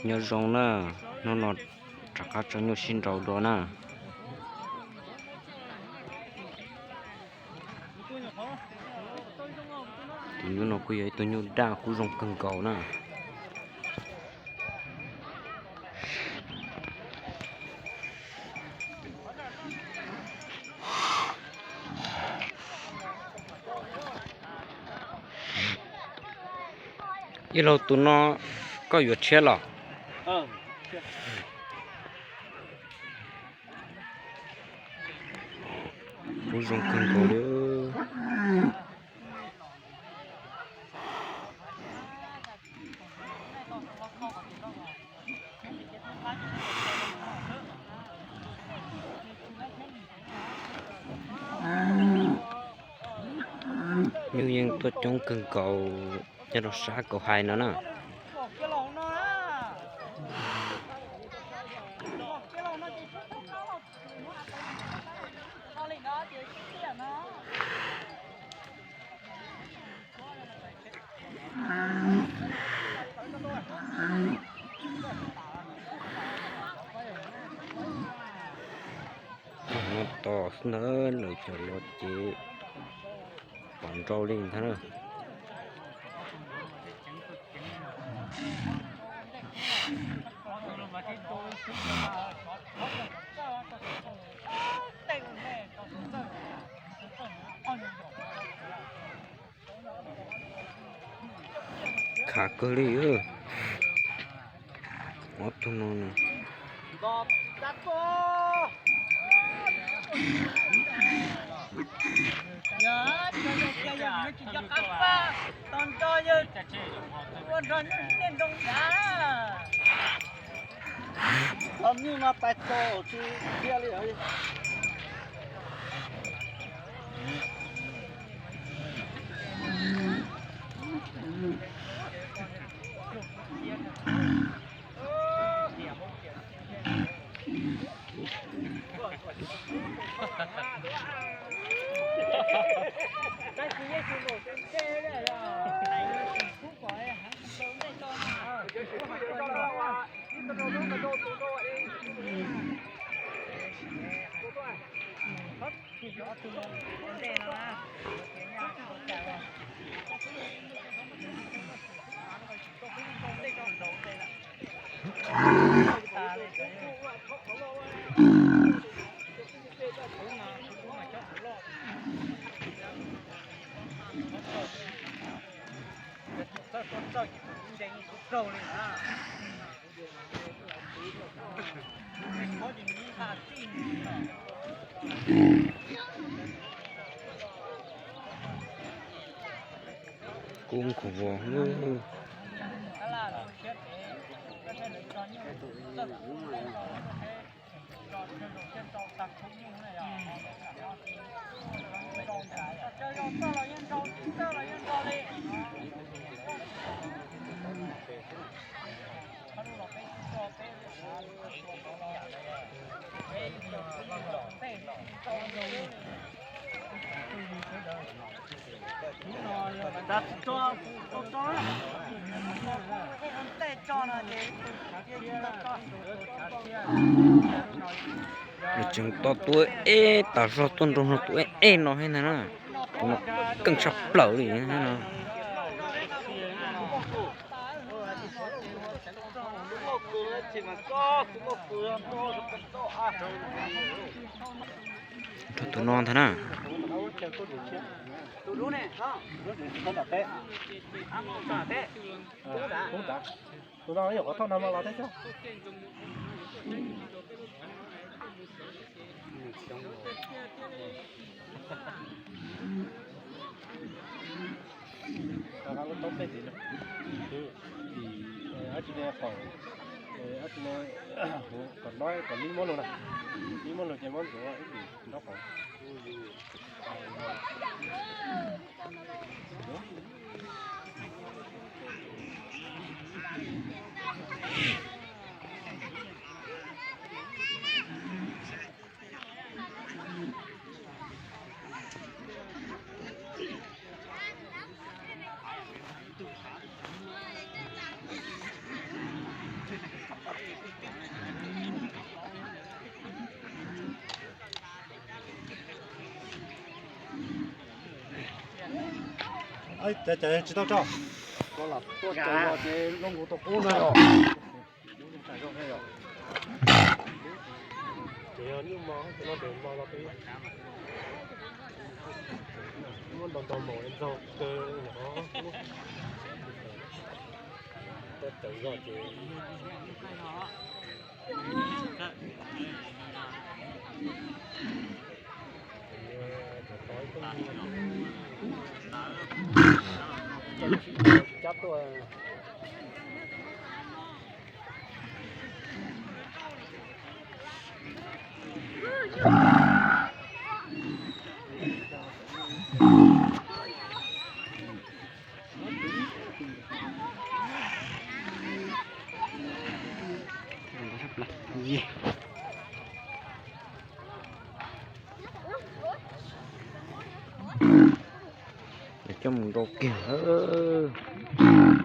Nyob zoo na, hnub no rov qab tso nyuj sib nraus dua na. Tus nyuj no kuj yog ib tug nyuj daj kuj zoo kawg nkaus na. Ib laug tus no koj yuav tshiab los? Kuj zoo kawg nkaus li. Nyuj yeej tuaj coob kawg nkaus nyob rau sab Kauj Hais no na. Noj tos xwb ntag, lawv cov los ces pom nrau li ntag na. Khav kawg li. Ob tug no na. Tos nyuj no tais tau tsis tiag li. Kub khuv vos. Tseem tos tus eb eb tas zog tuaj nroo no, tus eb eb no thiab ntag na. Tus no keej tshaj plaws li no. Rau tus no ntag na. Tus no yog qhov thauj no mas los teb xwb. Lub taub peb tim no, tim, dab tsi ne, qaum, dab tsi ne, huv, kom no, kom neb muab lug na, neb muab lug ces muab ntxuav ib tim nraub qaum. Ces tsis tau tso. Ces yog nyuj mo no ces no peb muab ntau ntau maum ntxaug kawg no. Tawm zog ces Coj mus nrau kiag lawm.